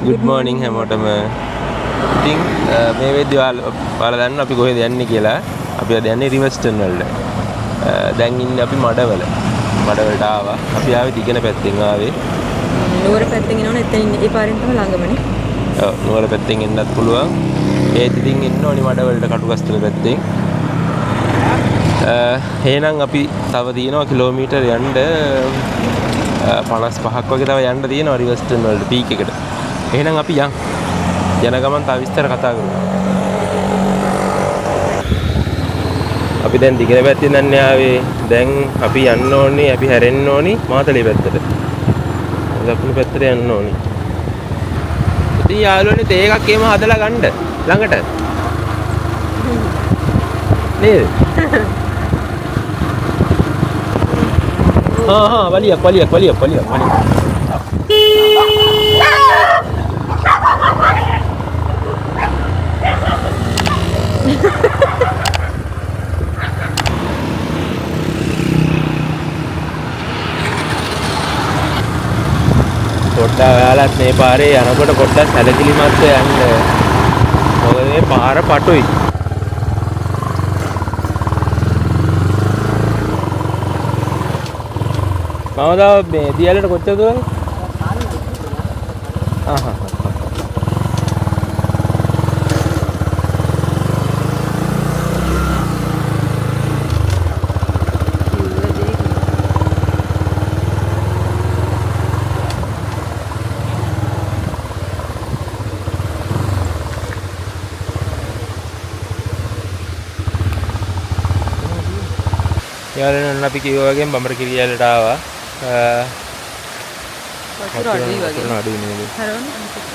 Good morning හැමෝටම. ඉතින් මේ වෙද්දි ඔයාලා දන්නවා අපි කොහෙද යන්නේ කියලා. අපි අද යන්නේ රිවර්ස්ටන් වලට. දැන් ඉන්නේ අපි මඩවල. මඩවලට ආවා. අපි ආවේ දිගන පැත්තෙන් ආවේ. නුවර පැත්තෙන් එනවනේ එතන ඉන්නේ. ඒ පාරෙන් තමයි ළඟමනේ. ඔව් නුවර පැත්තෙන් එන්නත් පුළුවන්. ඒත් ඉතින් එන්න ඕනි මඩවලට කටුගස්තල පැත්තෙන්. එහෙනම් අපි තව තියෙනවා කිලෝමීටර් යන්න 55ක් වගේ තව යන්න තියෙනවා රිවර්ස්ටන් වලට පීක් එකට. එහෙනම් අපි යන්. යන ගමන් තව විස්තර කතා කරමු. අපි දැන් දිගන පැත්තෙන් යන්නේ ආවේ. දැන් අපි යන්න ඕනේ, අපි හැරෙන්න ඕනි මාතලේ පැත්තට. දකුණු පැත්තට යන්න ඕනි. ඉතින් යාළුවනේ තේ එකක් එහෙම හදලා ගන්න ළඟට. නේද? හා හා වලියක් වලියක් වලියක් වලියක් වලියක්. පොඩ්ඩක් ඔයාලත් මේ පාරේ යනකොට පොඩ්ඩක් සැලකිලිමත්ව යන්න. මොකද මේ පාර පටුයි. මම තව මේ දියැලට කොච්චර දුරද? ආහා. යාළුවනේ ඔන්න අපි කිව්වා වගේම බඹර කිරියැලට ආවා. වතුර අඩුයි වගේ. වතුර අඩුයි නේද? හරවන්න අනිත් එක.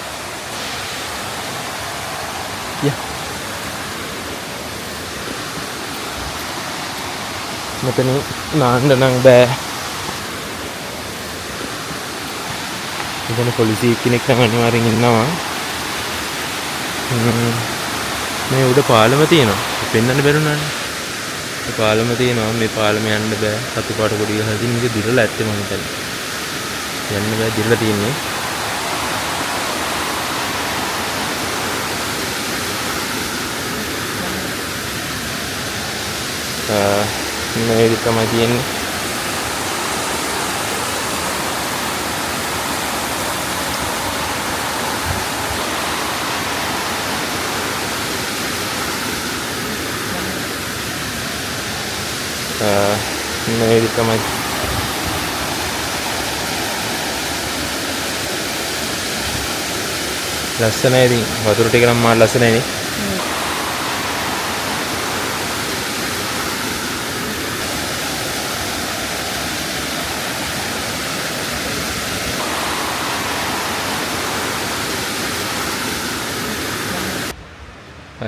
යා. මෙතන නාන්න නම් බෑ. මෙතන පොලිසිය කෙනෙක් නම් අනිවාර්යෙන් ඉන්නවා. මේ උඩ පාලම තියෙනවා. පෙන්වන්න බැරුණානේ. මේ පාලම තියෙනවා. මේ පාලම යන්න බෑ. සතු පාට කොඩි ගහලා තියෙන මේක දිරලා ඇත්තේ මං හිතන්නේ. යන්න බෑ දිරලා තියෙන්නේ. මේ විදිහට තමයි තියෙන්නේ. මේ විදිහට තමයි ලස්සනයි. ඉතින් වතුර ටික නම් මාර ලස්සනයි නේ.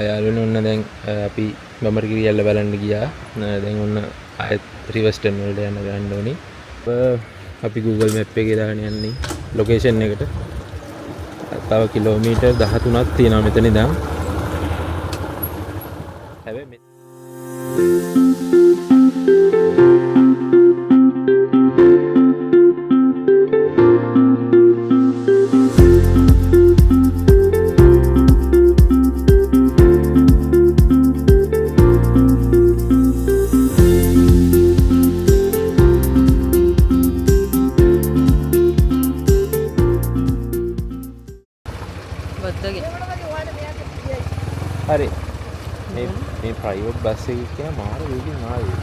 යාළුවනේ ඔන්න දැන් අපි බඹර කිරියැල්ල බලන්න ගියා. දැන් ඔන්න ආයෙත් රිවර්ස්ටන් වලට යන්න ගන්න ඕනි. අපි Google Map එකේ දාගෙන යන්නේ ලොකේෂන් එකට. තව කිලෝමීටර් 13ක් තියෙනවා මෙතන ඉඳන්. හැබැයි හරි මේ මේ ප්‍රයිවට් බස් එකේ කියන මාර වේගෙන් ආවේ.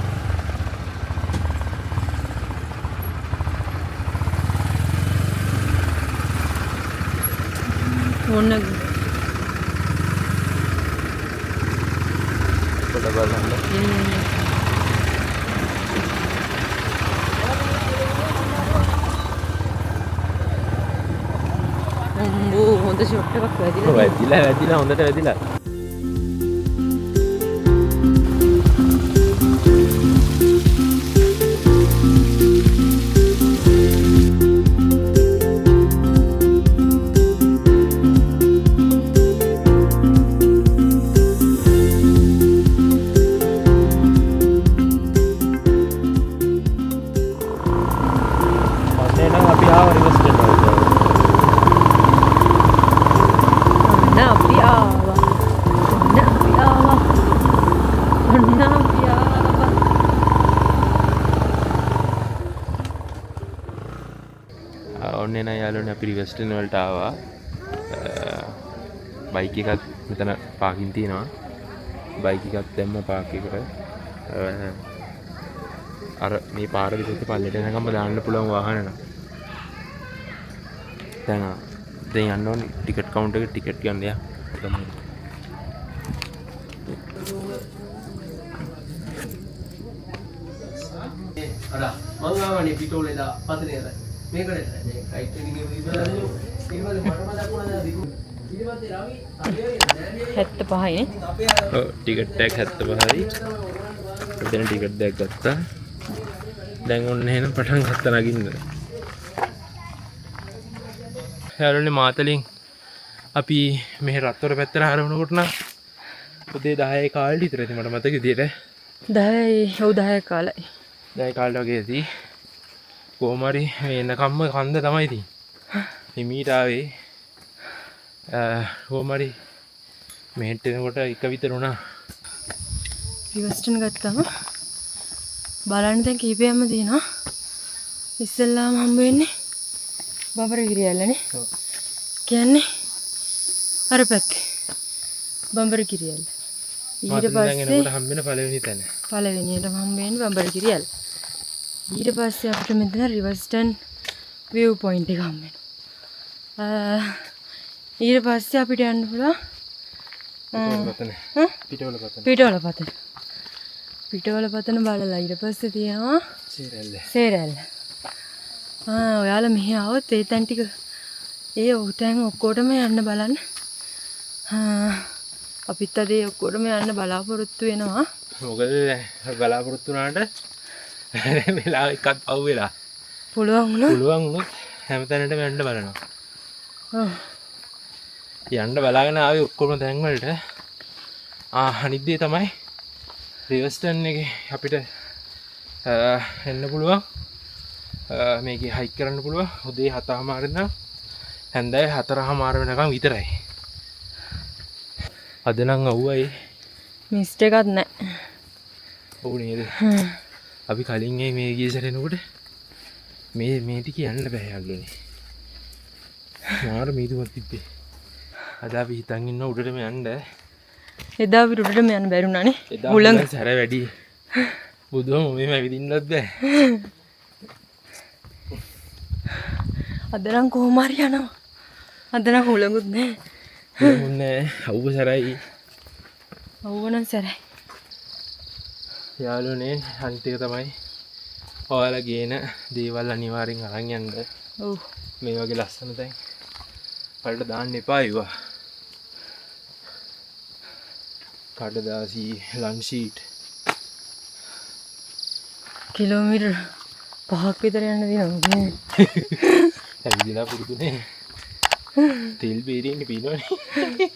ඕන්න පොඩ බලන්න. අම්බෝ හොඳ ෂොට් එකක් වැදිලා. වැදිලා වැදිලා හොඳට වැදිලා. අපි ආව රිවර්ස් ටර්න් වලට. ඔන්න එන යාළුවනේ අපි රිවර්ස්ටන් වලට ආවා. බයික් එකක් මෙතන පාකින් තියෙනවා. බයික් එකක් දැම්ම පාක් එකට. අර මේ පාර දෙපැත්තේ පල්ලෙට යනකම්ම දාන්න පුළුවන් වාහන නම්. දැන් දැන් යන්න ඕනේ ටිකට් කවුන්ටර් එකට ටිකට් ගන්න යා. ගමු. අර මං ආවනේ පිටෝලේ දා පතනේ අර මේකට දැන් රයිට් එකකින් ඉවරලා ඊට පස්සේ මට මතක් වුණා දැන් දිගු ඊට පස්සේ රවි අයියෝ 75යි නේ. ඔව් ටිකට් එකක් 75යි. එතන ටිකට් දෙකක් ගත්තා. දැන් ඔන්න එහෙනම් පටන් ගත්තා නගින්න. යාළුවනේ මාතලින් අපි මෙහෙ රත්වර පැත්තට හරවනකොට නම් උදේ 10 කාලෙට විතර ඇති මට මතක විදියට. 10යි ඔව් 10 කාලයි. 10 කාලෙට වගේ ඇති. කොහොම හරි මේ එනකම්ම කන්ද තමයි ඉතින්. හිමීට ආවේ. කොහොම හරි මෙහෙට එනකොට එක විතර වුණා. රිවර්ස්ටන් ගත්තම බලන්න දැන් කීපයක්ම තියෙනවා. ඉස්සෙල්ලාම හම්බ වෙන්නේ බඹරගිරිය ඇල්ලනේ. ඔව්. කියන්නේ අර පැත්තේ බඹරගිරිය ඇල්ල. ඊට මාතලින් දැන් පස්සේ එනකොට හම්බ වෙන පළවෙනි තැන. පළවෙනියටම හම්බ වෙන්නේ බඹරගිරිය ඇල්ල. ඊට පස්සේ අපිට මෙතන රිවර්ස්ටන් විව් පොයින්ට් එක හම්බ වෙනවා. ඊට පස්සේ අපිට යන්න පුළුවන් පිටවල පතන. ඈ? පිටවල පතන. පිටවල පතන. පිටවල පතන බලලා ඊට පස්සේ තියෙනවා සේරැල්ල. සේරැල්ල. ඔයාලා මෙහි ආවොත් ඒ තැන් ටික ඒ තැන් ඔක්කොටම යන්න බලන්න. අපිත් අද ඒ ඔක්කොටම යන්න බලාපොරොත්තු වෙනවා. මොකද බලාපොරොත්තු වුණාට වෙලාව එකක් පහු වෙලා. පුළුවන් වුණා. පුළුවන් වුණොත් හැම තැනටම යන්න බලනවා. ඔව්. යන්න බලාගෙන ආවේ ඔක්කොම තැන් වලට. අනිත් දේ තමයි රිවර්ස්ටන් එකේ අපිට එන්න පුළුවන්. මේකේ හයික් කරන්න පුළුවන්. උදේ 7:00 ඉඳන් හැන්දෑවේ 4:00 වෙනකන් විතරයි. අද නම් අවුවයි. මිස්ට් එකක් නෑ. ඔව් නේද? අපි කලින් මේ ගිය සැරේ එනකොට මේ ටික යන්න බෑ යාළුවනේ. මාර මීදුමක් තිබ්බේ. අද අපි හිතන් ඉන්නවා උඩටම යන්න. එදා අපි උඩටම යන්න බැරි වුණානේ. එදා හුළඟ. හුළඟ සැර වැඩි. බුදුහම මෙහෙම ඇවිදින්නත් බෑ. අද නම් කොහොම හරි යනවා. අද නම් හුළඟුත් නෑ. හුළඟුත් නෑ. අවුව සැරයි. අවුව නම් සැරයි. යාළුවනේ අනිත් එක තමයි ඔයාලා ගේන දේවල් අනිවාර්යෙන් අරන් යන්න. ඔව්. මේ වගේ ලස්සන තැන් වලට දාන්න එපා ඒවා. කඩදාසි, ලන්ච් ෂීට්. කිලෝමීටර් 5ක් විතර යන්න තියෙනවා. ඇවිදලා පුරුදුනේ. තෙල් බේරෙන්නේ පීනවනේ.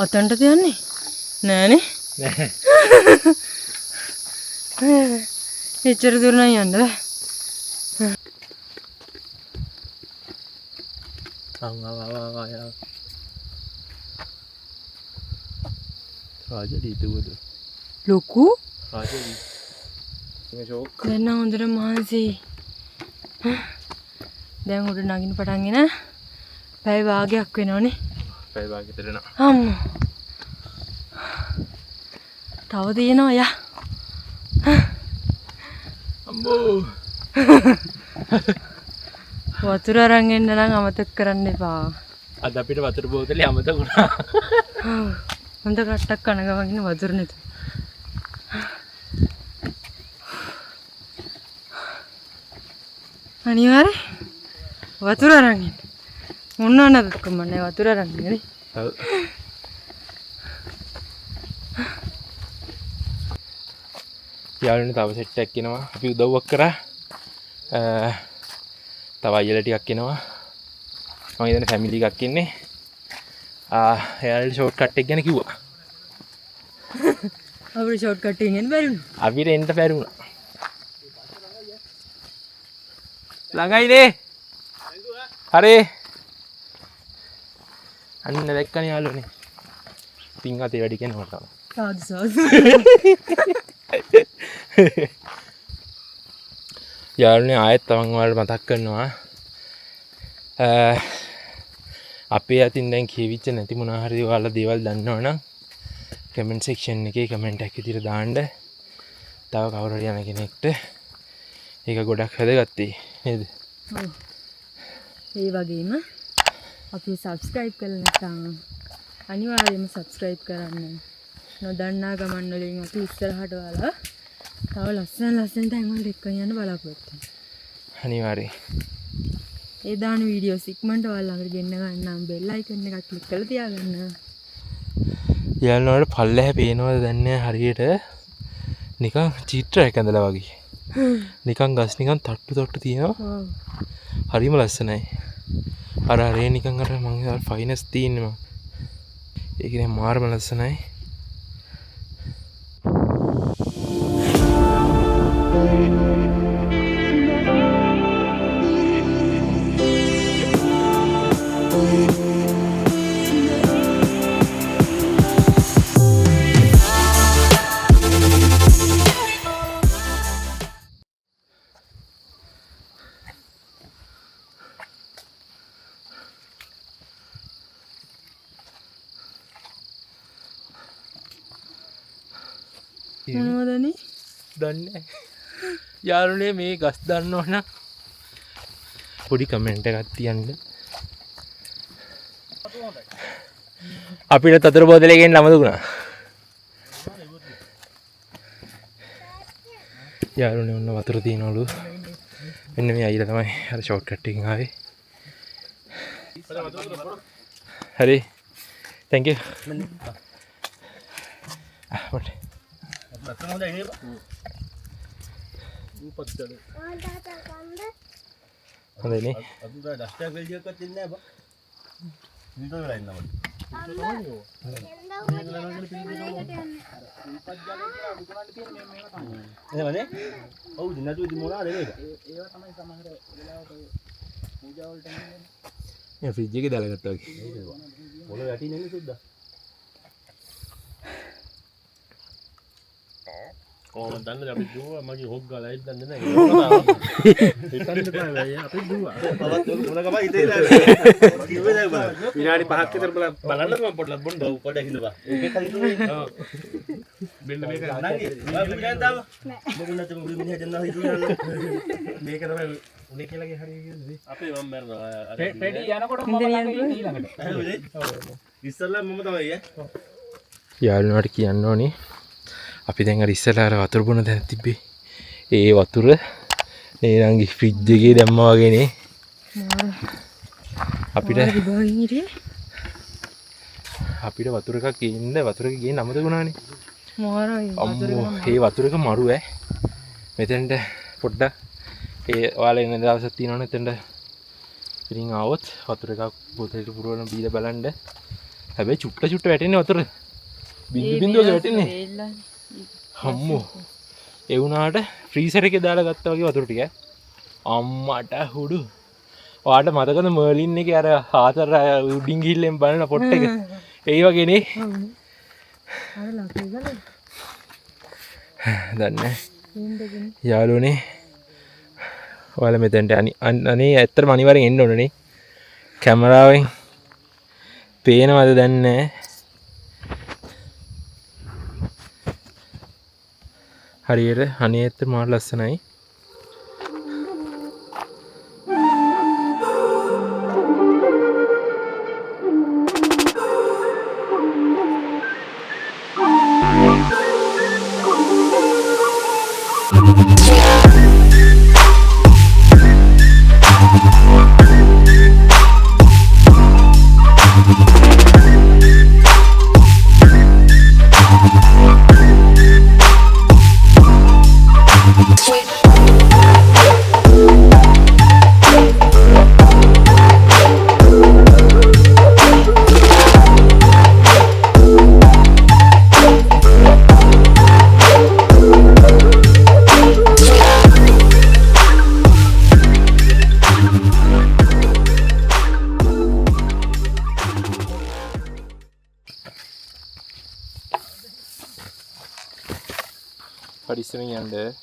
අතන්ටද යන්නේ? නෑනේ. නෑ. එච්චර දුර නම් යන්න බෑ. ආ, ආ, ආ, ආ, ආ, ආ. රාජලී දුවද? ලොකු? රාජලී. මේ ෂෝක්. දැන් නම් හොඳට මහන්සි. දැන් උඩ නගින්න පටන් ගෙන පැය භාගයක් වෙනවනේ. පැය භාගයක් විතර වෙනවා. අම්මෝ. තව තියෙනවා යා. අම්මෝ. වතුර අරන් එන්න නම් අමතක කරන්න එපා. අද අපිට වතුර බෝතලේ අමතක වුණා. ඔව්. හොඳ කට්ටක් කන ගමන් ඉන්න වතුර නැතුව. අනිවාර්යෙන් වතුර අරන් එන්න. මොනවා නැතත් කමන්නේ වතුර අරන් එන්න නේ. ඔව්. යාළුවනේ තව සෙට් එකක් එනවා. අපි උදව්වක් කරා. තව අයියලා ටිකක් එනවා. මං හිතන්නේ ෆැමිලි එකක් ඉන්නේ. එයාලට ෂෝට් කට් එක ගැන කිව්වා. අපිට ෂෝට් කට් එකෙන් එන්න බැරි වුණා. අපිට එන්න බැරි වුණා. ළඟයි නේ. හරි. අන්න දැක්කනේ යාළුවනේ. පින් අතේ වැඩි කියන්නේ මට තමයි. සාදු සාදු. යාළුවනේ ආයෙත් තමන් ඔයාලට මතක් කරනවා. අපේ අතින් දැන් කියවිච්ච නැති මොනවා හරි ඔයාලා දේවල් දන්නවනම් කමෙන්ට් සෙක්ෂන් එකේ කමෙන්ට් එකක් විදිහට දාන්න. තව කවුරු හරි යන කෙනෙක්ට ඒක ගොඩක් වැදගත් වෙයි නේද? ඔව්. ඒ වගේම අපි සබ්ස්ක්‍රයිබ් කරලා නැත්නම් අනිවාර්යයෙන්ම සබ්ස්ක්‍රයිබ් කරන්න. නොදන්නා ගමන් වලින් අපි ඉස්සරහට ඔයාලා තව ලස්සන ලස්සන තැන් වලට එක්කන් යන්න බලාපොරොත්තු වෙනවා. අනිවාර්යයෙන්. ඒ දාන වීඩියෝස් ඉක්මනට ඔයාලා ළඟට ගෙන්න ගන්න නම් බෙල් අයිකන් එකක් ක්ලික් කරලා තියාගන්න. යාළුවනේ පල්ලෙහා පේනවද දන්නේ නැහැ හරියට නිකන් චිත්‍රයක් ඇඳලා වගේ. නිකන් ගස් නිකන් තට්ටු තට්ටු තියෙනවා. ඔව්. හරිම ලස්සනයි. අර අර ඒ නිකන් අර මං අර ෆයිනස් තියෙන්නේ මං. ඒක නේ මාරම ලස්සනයි. මොනවදනේ? දන්නේ නැහැ. යාළුවනේ මේ ගස් දන්නවනම් පොඩි කමෙන්ට් එකක් තියන්න. අපිට වතුර බෝතලේ ගෙන්න අමතක වුණා. යාළුවනේ ඔන්න වතුර තියනවලු. මෙන්න මේ අයිලා තමයි අර ෂෝට් කට් එකකින් ආවේ. හරි. Thank you. පොඩි. හොඳයි නේ. මේ ෆ්‍රිජ් එකේ දාලා ගත්තා වගේ. කොහොමද දන්නේ අපි දුවවා මගේ හොග් ගාලා ඇවිත් දන්නේ නැහැ. හිතන්න එපා වැඩි අපි දුවවා. තවත් මොන ගමන් හිතේ නෑ. කිව්වේ නෑ බලන්න. විනාඩි 5ක් විතර බලන්න මම පොඩ්ඩක් බොන්න. ඔව් පොඩ්ඩක් හිටපන්. ඒක හරි තුනේ. ඔව්. මෙන්න මේක නංගි මම මිනිහන් තාම. මොකද නැත්නම් මුළු මිනිහා ජන්නා හිතුවේ. මේක තමයි උනේ කියලාගේ හරිය කියන්නේ. අපේ මම මැරෙනවා. ෆ්‍රෙඩි යනකොට මම ළඟ ඉන්නේ ඊළඟට. ඉස්සල්ලා මම තමයි ඈ. යාළුවාට කියන්න ඕනේ අපි දැන් අර ඉස්සෙල්ලා අර වතුර බොන තැන තිබ්බේ. ඒ වතුර නේ නංගි ෆ්‍රිජ් එකේ දැම්මා වගේ නේ. අපිට අපිට වතුර එකක් ගේන්න වතුර එක ගේන්න අමතක වුණානේ. මාරයි වතුර අම්මෝ ඒ වතුර එක මරු ඈ. මෙතෙන්ට පොඩ්ඩක් ඒ ඔයාලා එන දවසක් තියෙනවනේ එතෙන්ට ඉතින් ආවොත් වතුර එකක් බෝතලෙට පුරවන බීලා බලන්න. හැබැයි චුට්ට චුට්ට වැටෙන්නේ වතුර. බින්දු බින්දු වගේ වැටෙන්නේ. අම්මෝ ඒ වුණාට ෆ්‍රීසර් එකේ දාලා ගත්තා වගේ වතුර ටික ඈ. අම්මට හුඩු. ඔයාට මතකද මර්ලින් එකේ අර හාතර උඩින් ගිහිල්ලෙන් බලන පොට් එක? ඒ වගේ නේ. අර ලකේ ගල. දන්නේ නැහැ. යාළුවනේ ඔයාලා මෙතෙන්ට අනේ ඇත්තටම අනිවාර්යෙන් එන්න ඕනනේ. කැමරාවෙන් පේනවද දන්නේ නැහැ. හරියට අනේ ඇත්ත මාර ලස්සනයි. Switch. පරිස්සමෙන් යන්න.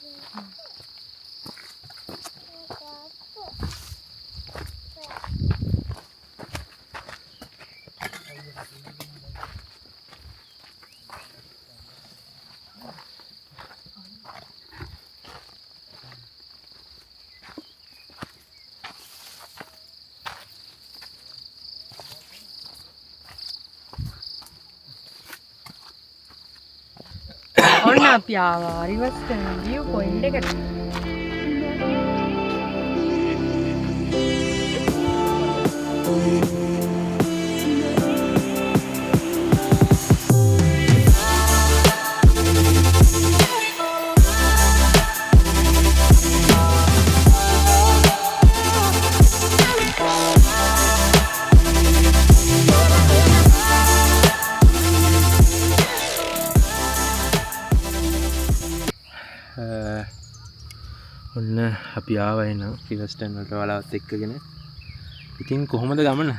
ඔන්න අපි ආවා රිවර්ස්ටන් විව් පොයින්ට් එකට. ඔන්න අපි ආවා එහෙනම් රිවර්ස්ටන් වලට ඔයාලවත් එක්කගෙන. ඉතින් කොහොමද ගමන?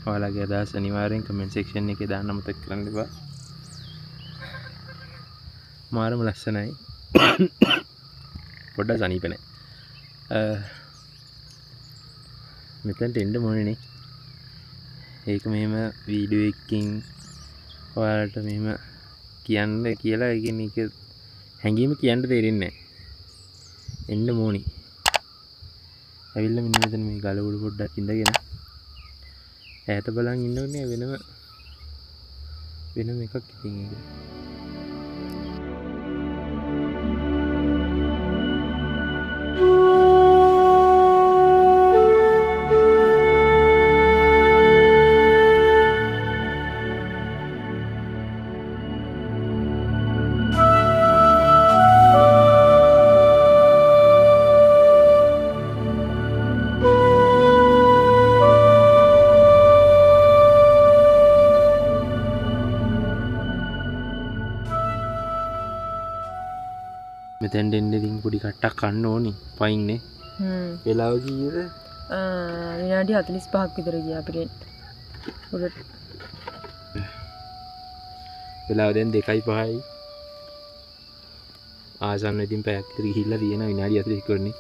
ඔයාලගේ අදහස් අනිවාර්යෙන් කමෙන්ට් සෙක්ෂන් එකේ දාන්න අමතක කරන්න එපා. මාරම ලස්සනයි. පොඩ්ඩක් සනීප නෑ. මෙතනට එන්න ඕනේ නේ. ඒක මෙහෙම වීඩියෝ එකකින් ඔයාලට මෙහෙම කියන්න කියලා ඒ කියන්නේ ඒක හැංගීම කියන්න තේරෙන්නේ නෑ. එන්න ඕනි. ඇවිල්ලා මෙන්න මෙතන මේ ගල උඩ පොඩ්ඩක් ඉඳගෙන ඈත බලන් ඉන්න ඕනේ වෙනම වෙනම එකක් ඉතින් ඒක. මෙතෙන්ට එන්න ඉතින් පොඩි කට්ටක් කන්න ඕනි පයින් නේ. වෙලාව කීයද? විනාඩි 45ක් විතර ගියා අපිට. උඩට. වෙලාව දැන් 2:05යි. ආසන්න ඉතින් පැයක් විතර ගිහිල්ලා තියෙන විනාඩි 40 කරන්නේ.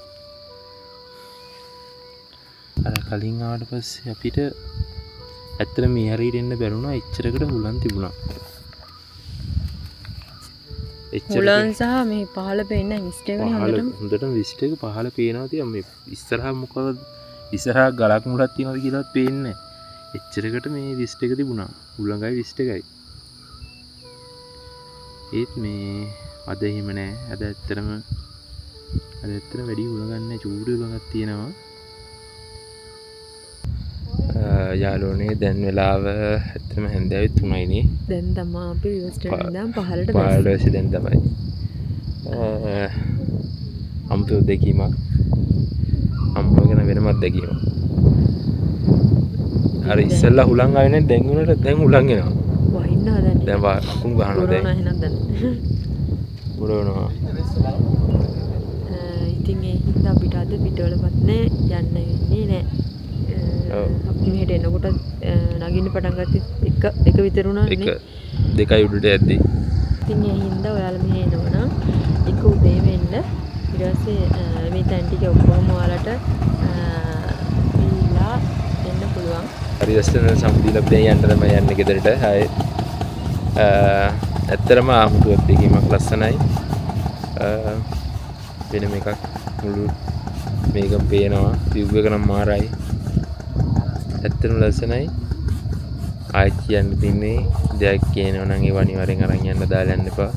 අර කලින් ආවට පස්සේ අපිට ඇත්තට මේ හරියට එන්න බැරුණා. එච්චරකට හුලං තිබුණා. හුලං සහ මේ පහළ පේන විස්ට් එකනේ හොඳටම විස්ට් එක පහළ පේනවා. තියා මේ ඉස්සරහා මොකද ඉස්සරහා ගලක් මුලක් තියෙනවද කියලාවත් පේන්නේ නැහැ. එච්චරකට මේ විස්ට් එක තිබුණා. හුලඟයි විස්ට් එකයි. ඒත් මේ අද එහෙම නෑ. අද ඇත්තටම වැඩි හුලඟක් නෑ. චූටි හුලඟක් තියෙනවා. යාළුවනේ දැන් වෙලාව ඇත්තටම හැන්දෑවේ 3යි නේ. දැන් තමයි අපි රිවර්ස්ටන් ඉඳන් පහළට බැස්සේ. දැන් තමයි. අමුතු දෙකීමක්. අම්මෝ ගැන වෙනම අත්දැකීමක්. අර ඉස්සෙල්ලා හුලං ආවේ නැහැ. දැන් උනට දැන් හුලං එනවා. වහින්න හදන්නේ. දැන් අකුණු ගහනවා දැන්. එහෙනම් දැන්. පුරවනවා. ඉතින් ඒ හින්දා අපිට අද පිටවලපත් නෑ යන්න වෙන්නේ නෑ. අපි මෙහෙට එනකොට නගින්න පටන් ගත්තේ එක විතර වුණා නේ. එක දෙකයි උඩට යද්දි. ඉතින් ඒ හින්දා ඔයාලා මෙහෙ එනවනම් එක උදේම එන්න. ඊට පස්සේ මේ තැන් ටික ඔක්කොම ඔයාලට දීලා එන්න පුළුවන්. හරි ලස්සන සමුදීලා දැන් යන්න තමයි යන්නේ ගෙදරට. ආයේ ඇත්තටම ආමුතු අත්දැකීමක් ලස්සනයි. වෙනම එකක් මුළු මේකම පේනවා. විව් එක නම් මාරයි. ඇත්තටම ලස්සනයි. ආයෙත් කියන්න තින්නේ දෙයක් කියනවා නම් ඒව අනිවාර්යෙන් අරන් යන්න දාලා යන්න එපා.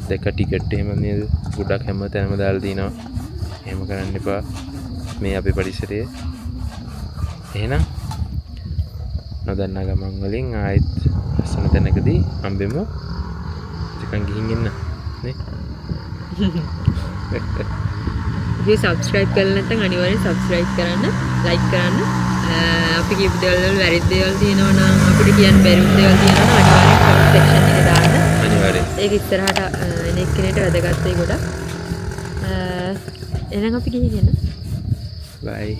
දැක්ක ටිකට් එහෙම නේද? ගොඩක් හැම තැනම දාලා තිනවා. එහෙම කරන්න එපා. මේ අපේ පරිසරය. එහෙනම් නොදන්නා ගමන් වලින් ආයෙත් ලස්සන තැනකදී හම්බෙමු. ඉතින් ගිහින් එන්න නේ. ඉතින් සබ්ස්ක්‍රයිබ් කරලා නැත්නම් අනිවාර්යෙන් සබ්ස්ක්‍රයිබ් කරන්න, ලයික් කරන්න. අපි කියපු දේවල් වල වැරදි දේවල් තියෙනවා නම් අපිට කියන්න බැරි දේවල් තියෙනවා නම් අනිවාර්යෙන් කමෙන්ට් සෙක්ෂන් එකේ දාන්න. අනිවාර්යෙන්. ඒක ඉස්සරහට එන එක්කෙනෙක්ට වැදගත් වෙයි ගොඩක්. එහෙනම් අපි ගිහින් එන්න. බයි.